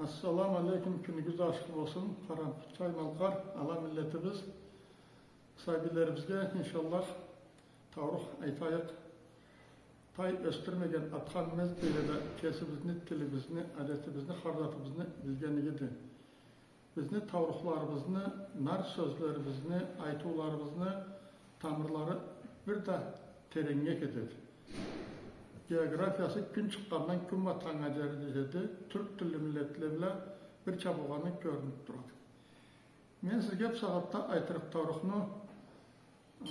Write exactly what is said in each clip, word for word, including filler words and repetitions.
Ассаламу алейкум, кюнюгюз ашхы болсун, Къарачай-Малкъар, ала миллетибиз. Сабийлерибизге, иншаллах, таурух айтайыкъ. Тай ёсдюрмеген атхан мез дейле да кесибизни, тилибизни, адетибизни, хар затыбызны билген игиди. Бизни таурухларыбызны, нар сёзлерибизни, айтыуларыбызны тамырлары бир да тереннге кетеди. Географиясы кюн чыкъгъандан кюн батханнга дери джетеди. Тюрк тилли миллетле бла бирча болгъаны кёрюнюб турады. Мен сизге бусагъатда айтырыкъ таурухну, э,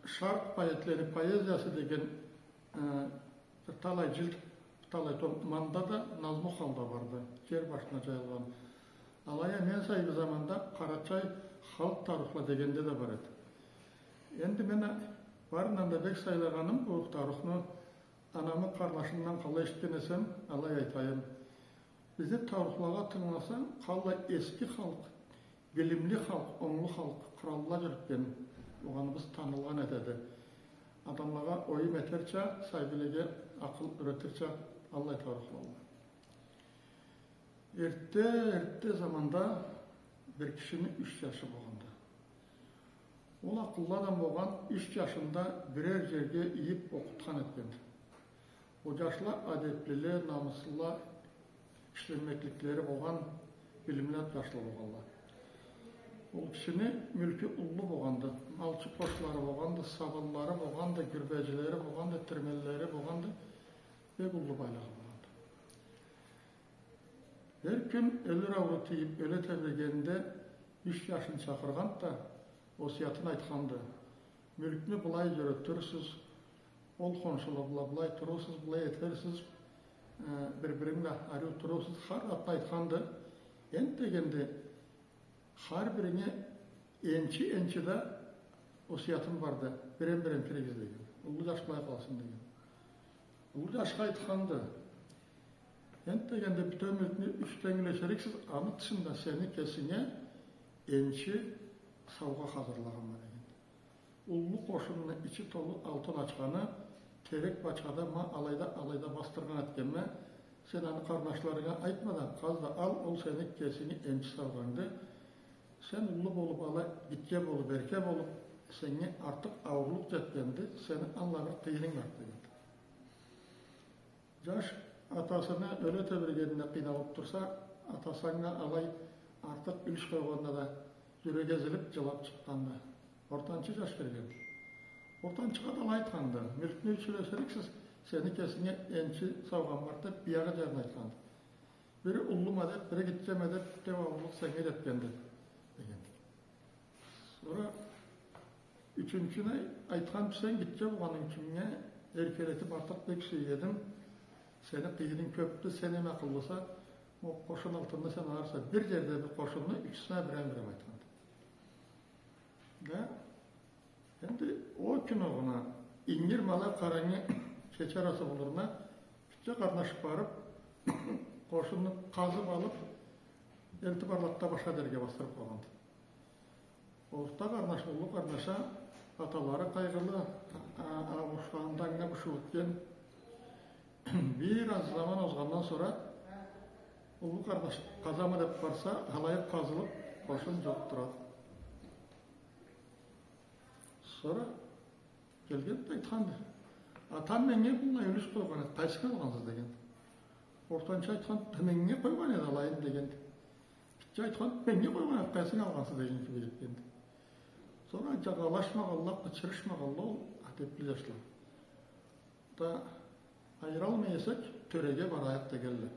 «Шаркъ поэтлери поэзиясы» деген, э, бир талай джилд, бир талай том, мында да назму халда барды, джер башына джайылгъан. Алай а мен сабий заманда «Къарачай халкъ таурухла» дегенде да бар эди. Энди мен а барындан да бек сайлагъаным бу таурухну анамы къарнашындан къалай эшитген эсем, алай айтайым. Бизни таурухлагъа тынгыласанг, къаллай эски халкъ, билимли халкъ, онглу халкъ, къуралла джюрютген болгъаныбыз танылгъан этеди. Адамлагъа оюм этерча, сабийлеге акъыл юретирча, аллай таурухла. Эртде, эртде заманда бир кишини юч джашы болгъанды. Ол акъыллы адам болгъан, юч джашын да бирер джерге ийиб окъутхан этгенди. Ол джашла адеплиле, намыслыла, ишленмекликлери болгъан, билимли джашла болгъанла. Ол кишини мюлкю уллу болгъанды, малчы-къочлары болгъанды, сабанлары болгъанды, гюрбеджилери болгъанды, тирменлери болгъанды, бек уллу байлыгъы болгъанды. Бир кюн ёлюр ауруу тийиб, ёле тебрегенинде юч джашын чакъыргъанды да, осиятын айтханды. Мюлкню былай джюрютюрсюз, ол хоншула бла былай турурсуз, былай этерсиз, э, бир-биринг бла ариу турурсуз, хар затны айтханды. Энтда дегенди, хар биринге энчи-энчи да осиятым барды, бирем-бирем киригиз деген. Уллу джаш былай къалсын деген. Уллу джашха айтханды. Энтда дегенди, бютеу мюлкню ючден юлешириксиз, аны тышында сени кесинге энчи саугъа хазырлагъанма дегенди. Уллу къошунну ичи толу алтын ачханы, терек бачхада ма алайда, алайда басдыргъан этгенме, сен аны къарнашларынга айтма да, къаз да ал, ол сени кесинге энчи саугъангды. Сен уллу болуб, алай гитче болуб, эрке болуб, сеннге артыкъ ауурлукъ джетгенди, сени аллай бир къыйынынг бар дегенди. Джаш атасыны ёле тебрегенине къыйналыб турса, атасы анга алай артыкъ юлюш къойгъанына да джюреги эзилиб, джылаб чыкъгъанды. Ортанчы джаш киргенди. Ортанчыгъа да алай айтханды: «Мюлкню ючюн эшериксиз, сени кесинге энчи саугъам бар», — деб, биягъы джерин айтханды. Бири уллума деб, бири гитчеме деб, бютеу ауурлукъ сеннге джетгенди, дегенди. Сора ючюнчюню айтханды: «Сен гитче болгъанынг ючюн эркелетиб артыкъ бек сюе эдим. Сени къыйынынг кёбдю, сен эм акъыллыса, ол къошун алтынны сен алырса». Бир джерде бир къошунну ючюсюне бирем-бирем айтханды. Да, энди ол кюн огъуна, ингир ма алай къарангы кече арасы болурна, гитче къарнаш барыб, къошунну къазыб алыб, элтиб арлакъда башха джерге басдырыб къойгъанды. Орта къарнаш, уллу къарнаша, аталары къайгъылы, а, а, ауушханында анга бушуу ётген. Бир аз заман озгъандан сора уллу къарнаш къазама деб барса, алайы къазылыб, къошун джокъ турады. Сора келгенди да айтханды: «Атам меннге быллай юлюш къойгъан эди, къайсын алгъансыз?» — дегенди. Ортанчы айтханды: «Да меннге къойгъан эди алайын», — дегенди. Гитче айтханды: «Меннге къойгъан эди, къайсын алгъансыз?» — деген кибик этгенди. Сора джагъалашмагъанла, къычырышмагъанла ол адепли джашла. Да айыралмай эсек, тёреге барайыкъ дегенле.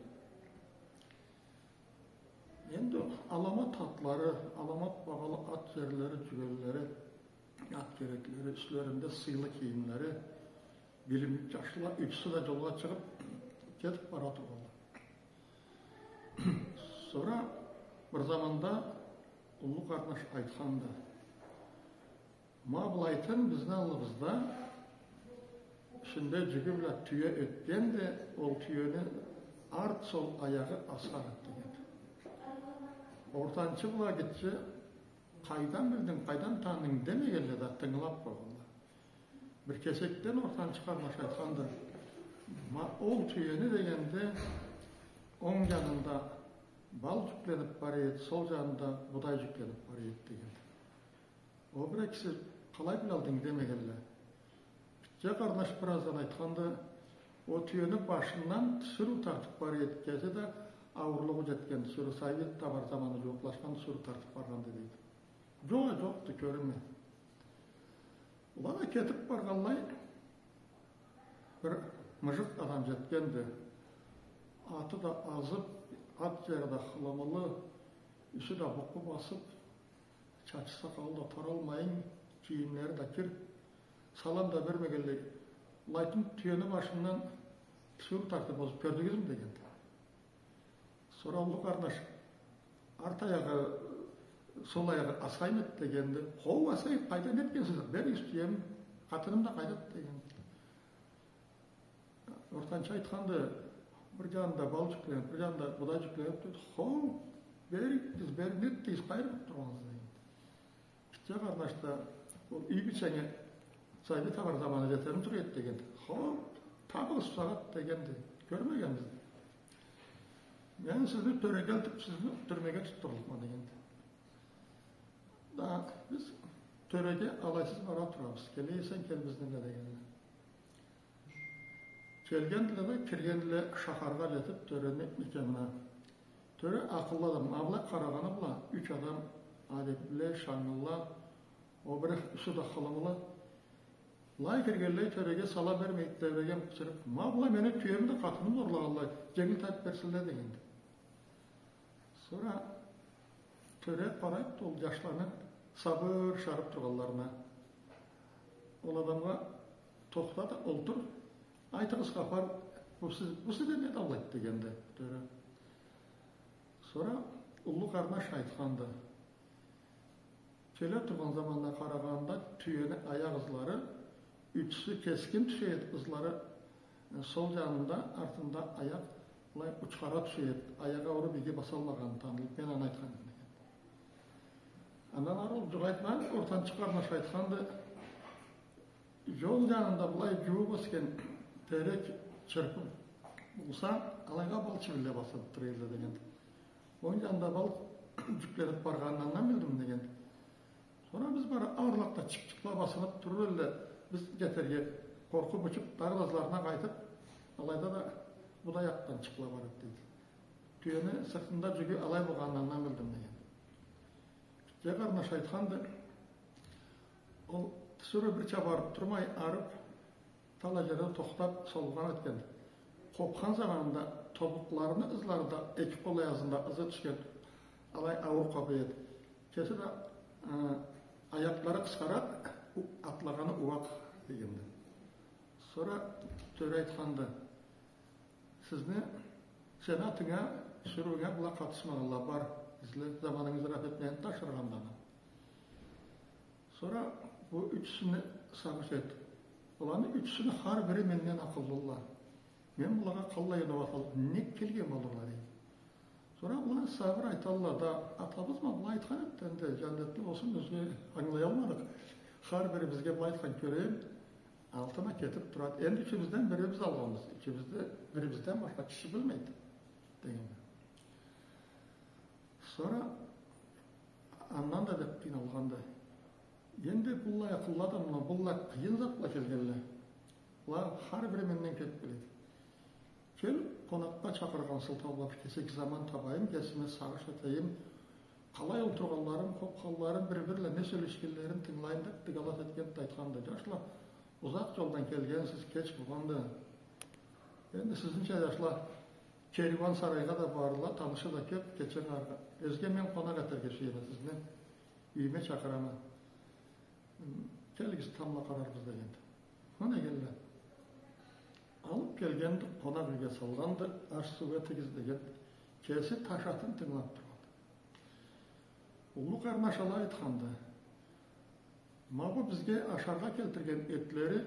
Энди аламат атлары, аламат багъалы ат джерлери, джюгенлери, ат кереклери, юслеринде сыйлы кийимлери, билимли джашла, ючюсю да джолгъа чыгъыб, кетиб бара тургъанла. Сора бир заманда уллу къарнаш айтханды: «Ма былайтын бизни аллыбызда ичинде джюгю бла тюе ётгенди, ол тюени арт сол аягъы асханды», — дегенди. Ортанчы бла гитче: «Къайдан билдинг, къайдан таныдынг?» — демегенле да, тынгылаб къойгъанла. Бир кесекден ортанчы къарнаш айтханды: «Ма ол тюени, — дегенди, — онг джанында Бал джюкленип бара эди, сол джанында будай джюкленип бара эди, дегенди. Ол бир экиси: «Къалай билалдынг?» — демегенле. Гитче къарнаш бир аздан айтханды: «Ол тюени башындан тиширыу тартып бара эди, кеси да ауурлугъу джетген тиширыу, сабий да бар заманы джууукълашхан тиширыу тартып баргъанды», — дейди. «Джокъ, джокъду, кёрюнмеди». Была да кетип баргъанлай, бир мыжыкъ адам джетгенди. Аты да азып, ат джары да хылымылы, юсю да букъу басып, чачы-сакъалы да таралмайын, кийимлери да кир. Салам да бермегенлей, былайтын тюени башындан тиширыу тартып озуп кёрдюгюзмю, дегенди. Сора уллу къарнаш: «Арт аягъы, сол аягъы асаймыды?» — дегенди. «Хоу, асай, къайда, нетгенсиз? Беригиз тюеми, къатыным да къайдады?» — дегенди. Ортанчы айтханды: «Бир джанында бал джюкленип, бир джанында будай джюкленип турады. Хоу, беригиз, беригиз, нетдигиз, къайры болуп тургъансыз?» — дегенди. Гитче къарнаш да: «Ол юй бийченге сабий табар заманы джетиб тура эди», — дегенди. «Хоу, табыгъыз бусагъат», — дегенди. «Кёрмегенбиз. Мен сизни тёреге элтиб, сизни тюрмеге тутдурлукъма», — дегенди. «Да биз тёреге алайсыз бара турабыз. Келе эсенг, кел бизни бла», — дегенди. Келгендиле да, киргендиле шахаргъа джетиб, тёрени мекямына. Тёре акъыллы адам, а былай къарагъаны бла, юч адам адеплиле, шангылла, ол бир юсю да хылымылы. Былай киргенлей, тёреге салам бермейди, тебреген къычырыкъ: «Ма былай мени тюеми да, къатынымы зорлагъанлай, дженгил табиб берсинле», — дегенди. Сора тёре къарайды ол джашланы сабыр шарыб тургъанларына. Ол адамгъа: «Тохта да, олтур. Айтыгъыз хапар, бу сиз, бу сизден не даулайды?» — дегенди тёре. Сора уллу къарнаш айтханды: Келе тургъан заманда къарагъанда, тюени аякъ ызлары, ючюсю кескин тюше эди, ызлары, э, сол джанында, артында аякъ былай учхара тюше эди. Аягъы ауруп, иги басалмагъаны танылып, мен аны айтхан эдим, деген. Андан ары ол джукъ айтмай, ортанчы къарнаш айтханды: Джол джанында былай джууукъ ёсген терек чырпы болса, алайгъа бал чибинле басылып тура эдиле, деген. Онг джанында бал джюкленип баргъанын андан билдим, деген. Сора биз бары аурлакъда чыпчыкъла басылып тура эдиле, биз джетерге къоркъуп, учуп, дагъыда ызларына къайтып, алайда да бу да аякъдан чыкъла бара эди, дейди. Тюени сыртында джюгю алай болгъанын андан билдим, деген. Джей къарнаш айтханды, ол тиширыу бирча барып турмай, арып, талай джерде тохтап, солгъан этген. Къопхан заманында тобукъларыны ызлары да, эки къол аязында ызы тюшген, алай ауур къопа эди. Кеси да, э, аякълары къысхаракъ, у-, атлагъаны ууакъ, дегенди. Сора тёре айтханды: Сизни, сени атынга, тиширыуунга была къатышмагъанла бар, изле, заманынгы исраф этмейин, ташыргъанланы. Сора бу ючюсюню сагъыш эт. Буланы ючюсюню хар бири менден акъыллыла. Мен булагъа къаллай юнават аллыкъма, нек келген болурла, дейди. Сора была сабыр айталла да, атабыз ма былай айтхан эди, энди, джандетли болсун, биз ангылаялмадыкъ. Хар бири бизге былай айтхан, кёрейим, алтына кетип турады. Энди ючюбюзден бирибиз алгъанбыз. Ючюбюзде бирибизден башха киши билмейди, дегенди. Сора андан да бек къыйналгъанды. Энди быллай акъыллы адамла, быллай къыйын зат бла келгенле. Была хар бири менден кёп биледи. Кел, къонакъгъа чакъыргъан сылтау бла бир кесек заман табайым, кесиме сагъыш этейим. Къалай олтургъанларын, къопханларын, бир-бирле не сёлешгенлерин тынгылайым деп, дыгалас этген да айтханды. Джашла, узакъ джолдан келгенсиз, кеч болгъанды. Энди сизнича джашла кериуан сарайгъа да барырла, танышы да кёп, кечинг ары. Ёзге мен къонакъ этерге сюеме сизни. Юйюме чакъырама. Келигиз, тамбла къарарбыз, дегенди. Муну келле. Алып келгенди, къонакъ юйге салгъанды, аш-суу этигиз, дегенди. Кеси таш атын тынгылап тургъанды. Уллу къарнаш алай айтханды: Ма бу бизге ашаргъа келтирген этлери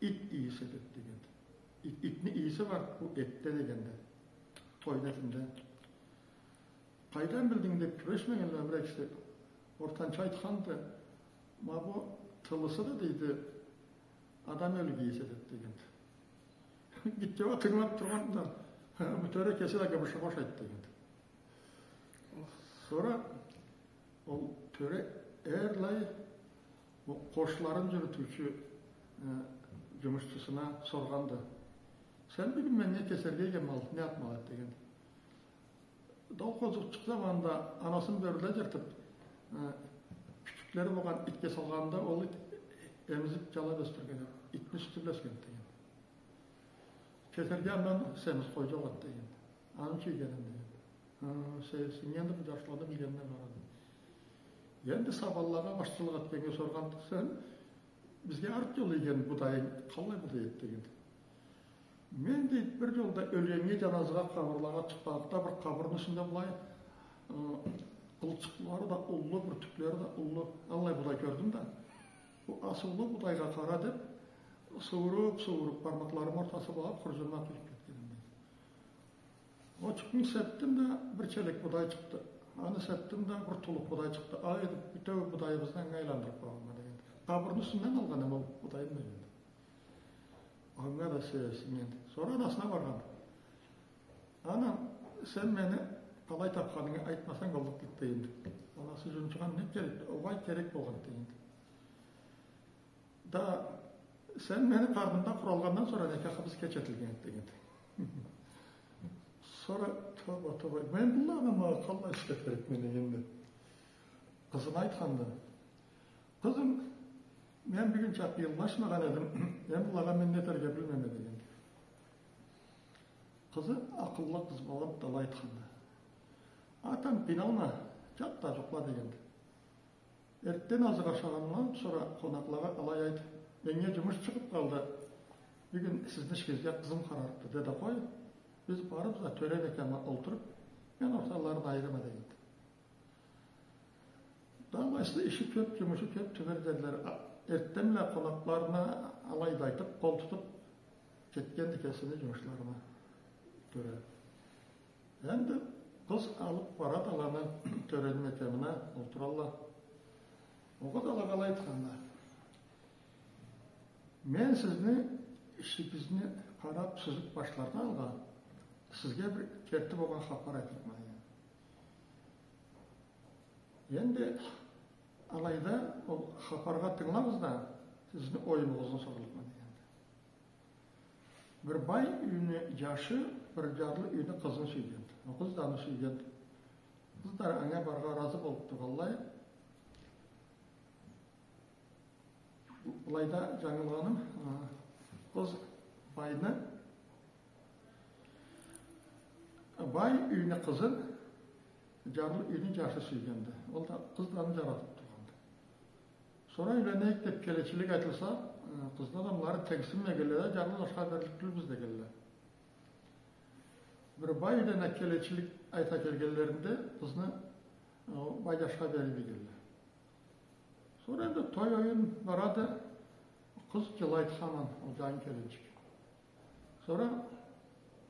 ит ийис этеди, дегенди. Ит, итни ийиси бар бу этде, дегенди. Тойну этинде. Къайдан билдинг деп кюрешмегенле бир экиси. Ортанчы айтханды: Ма бу тылысы да, дейди, адам ёлюк ийис этеди, дегенди. Гитче уа тынгылап тургъанды да, бу тёре кеси да гыбыршыгъы ошайды, дегенди. Сора ол тёре эрлай ол къошуларын джюрютюучю, э, джумушчусуна соргъанды: «Сен бюгюн меннге кесерге ийген мал не зат мал эди?» — дегенди. Да ол къозукъчукъ заманында анасын бёрюле джыртыб, э, кючюклери болгъан итге салгъанында, ол ит эмизиб, джалаб ёсдюрген эди. Итни сютю бла ёсген эди, дегенди. Кесерге андан семиз къой джокъ эди, дегенди. Аны ючюн ийгенме, дегенди. Хы, сейирсиннгенди, бу джашланы билгенине къарады. Энди сабанлагъа башчылыкъ этгеннге соргъанды: «Сен бизге арт джол ийген будайынг къаллай будай эди?» — дегенди. «Мен, — дейди, — бир джолда ёлгеннге джаназыгъа къабырлагъа чыкъгъанлыкъгъа, бир къабырны юсюнде былай, ы, къылчыкълары да уллу, бюртюклери да уллу, аллай будай кёрдюм да, бу асыулу будайгъа къара деб, суууруб-суууруб, бармакъларымы ортасы бла алыб, хурджунума къуюб кетгенме, — дейди. — Ол джукъну сепдим да, бир челек будай чыкъды. Аны сепдим да, бир тулукъ будай чыкъды. Алай эдим, бютеу будайыбызны анга айландырыб къойгъанма, — дегенди. — Къабырны юсюнден алгъанма ол будайны», — дегенди. Анга да сейирсиннгенди. Сора анасына баргъанды. «Анам, сен мени къалай тапханынгы айтмасанг боллукъ эди», — дегенди. Анасы джунчугъан: «Не керек, огъай керек болгъан», — дегенди. «Да сен мени къарнымда къуралгъандан сора никахыбыз кеч этилген эди», — дегенди. Сора, тоба, тоба, мен былланы манга къаллай ишлетмекликме дегенди. Къызына айтханды: «Къызым, мен бюгюн чакъы джыллашмагъан эдим, мен быллагъа мен не этерге билмейме», — дегенди. Къызы акъыллы къыз болгъанды да алай айтханды: «Атам, къыйналма, джат да джукъла», — дегенди. «Эртден азыкъ ашагъандан сора къонакълагъа алай айт: „Меннге джумуш чыгъыб къалды, бюгюн сизни ишигизге къызым къарарыкъды“, де да къой, биз барыбыз да тёре мекяма олтуруб, мен орталарын айырама“, — дегенди. Да алайса иши кёб, джумушу кёб тюбюр эдиле. А, эртден бла къонакъларына алай да айтыб, къол тутуб, кетгенди кесини джумушларына тёре. Энди къыз алыб барады аланы тёрени мекямына, олтуралла. Ол къыз алагъа алай айтханды: «Мен сизни ишигизни къараб, сюзюб башлардан алгъа, сизге бир керти болгъан хапар айтырыкъма», — деген. Энди алайда ол хапаргъа тынгылагъыз да, сизни оюмугъузну сорлукъма, — дегенди. Бир бай юйню джашы бир джарлы юйню къызын сюйгенди. Ол къыз да аны сюйгенди. Къыз да анга барыргъа разы болуб тургъанлай. Былайда джангылгъаным, а, къыз байны, бай юйню къызын джарлы юйню джашы сюйгенди. Ол да, къыз да аны джаратыб тургъанды. Сора юйленейик деб келечилик айтылса, э, къызны адамлары тегсинмегенле да, джарлы джашха берлик тюлбюз дегенле. Бир бай юйден а келечилик айта келгенлеринде, къызны, э, бай джашха бериб ийгенле. Сора энди той-оюн барады, къыз джылайды хаман, ол джангы келинчик. Сора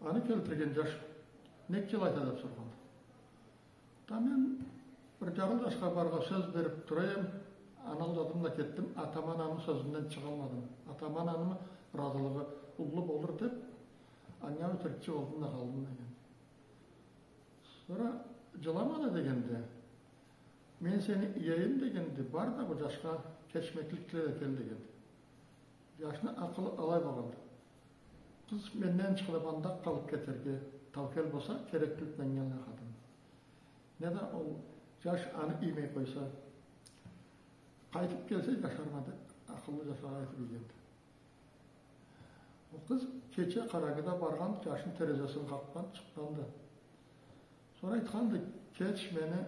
аны келтирген джаш нек джылайса деб соргъанды. Да мен бир джарлы джашха барыргъа сёз бериб тура эдим, анал джадымдан кетдим, атамы-анамы сёзюнден чыгъалмадым. Атамы-анамы разылыгъы уллу болур деб, анга ётюрюкчю болдум да къалдым деген. Сора джылама да дегенди, мен сени иейим дегенди, бар да бу джашха кечмеклик тиле да кел дегенди. Джашны акъылы алай болгъанды. Къыз менден чыкъдыб анда къалыб кетерге таукел болса, керек тюлдю, мен алай къалдым. Не да ол джаш аны иймей къойса, къайтыб келсе, джашарма деб, акъыллы джашха айтыб ийгенди. Ол къыз кече къарангыда баргъан, джашны терезесин къакъгъан, чыкъгъанды. Сора айтханды, кеч мени,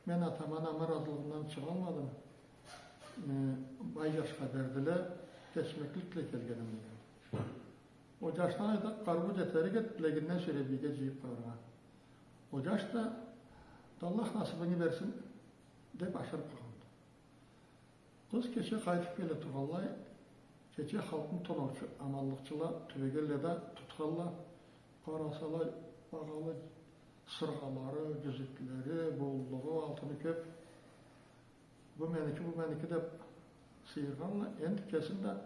мен атамы-анамы разылыгъындан чыгъалмадым, э, бай джашха бердиле, кечмеклик тиле келгенме деген. Ол джашны алайда къарыуу джетерик эди, билегинден сюйреб юйге джыйыб къояргъа. Ол джаш да, да Аллах насыбынгы берсин деб ашырыб къалгъанды. Къыз кече къайтыб келе тургъанлай, кече халкъны тонаучу аманлыкъчыла тюбегенле да тутханла, къарасала, багъалы сыргъалары, джюзюклери, бууллугъу, алтыны кёб. Бу меники, бу меники деб сыйыргъанла, энди кесин да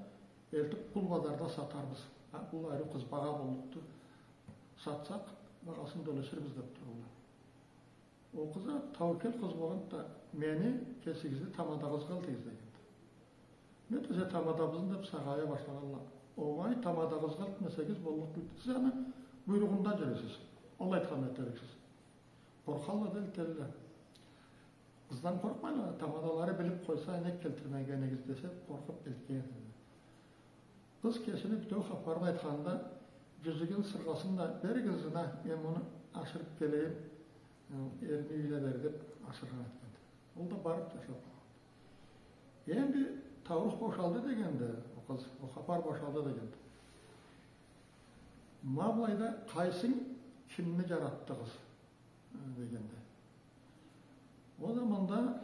элтиб къул базарда сатарбыз. А, бу ариу къыз багъа боллукъду. Сатсакъ, багъасын да ёлеширбиз деб тургъанла. Ол къыз а таукел къыз болгъанды да, мени кесигизни тамадагъызгъа элтигиз дегенди. Мен да, тамадабызны деп сагъая башлагъанла. Огъай, тамадагъызгъа элтмесегиз боллукъ тюйюлдю. Сиз аны буйругъундан джюрюгюз. Ол айтханны этериксиз. Къоркъалла да элтелле. Къыздан къоркъмайла, тамадалары билип къойса, нек келтирмегенигиз десе, къоркъуп элтген этелле. Къыз кесини бютеу хапарын айтханда, джюзюгюн, сыргъасын да беригиз, мен муну ашырып келейим, э, эрини юйюне бер деп ашыргъан этгенди. Ол да барып джашап къалгъанды. Эм бир таурух бошалды дегенде, ол къыз, ол хапар бошалды дегенде, ма былайда къайсын, кимни джаратдыгъыз? Дегенде. Ол заманда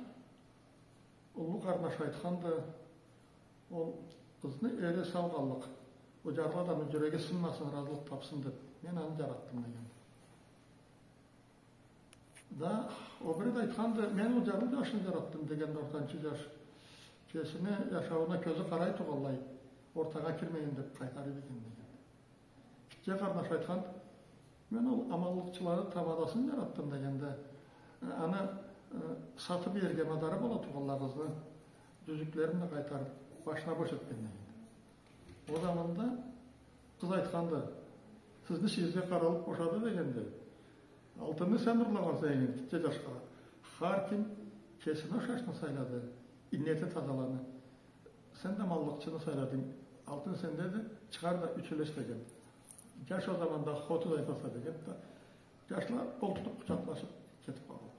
уллу къарнаш айтханды, ол къызны эри сау къаллыкъ, ол джарлы адамны джюреги сынмасын, ыразылыкъ тапсын деп, мен аны джаратдым дегенди. Да ол бири да айтханды, мен ол джарлы джашны джаратдым дегенди, ортанчы джаш. Кесини джашаууна кёзю къарай тургъанлай, ортагъа кирмейин деп къайтарып ийген дегенди. Гитче къарнаш айтханды, мен ол аманлыкъчыланы тамадасын джаратдым дегенде, э, аны, э, сатып иерге мадары бола тургъанла къызны, джюзюклерин да къайтарып, башына бош этген дегенди. Ол заманда къыз айтханды, сизни ишигизге къаралып бошады дегенди. Алтынны сен урлагъанса дегенди гитче джашха. Хар ким кесине ушашны сайлады, иннети тазаланы. Сен да аманлыкъчыны сайладынг, алтын сендеди, чыгъар да юч юлюш деген. Джаш ол заманда хоту да айтаса деген да, джашла къол тутуп, къучакълашып кетип къалгъанла.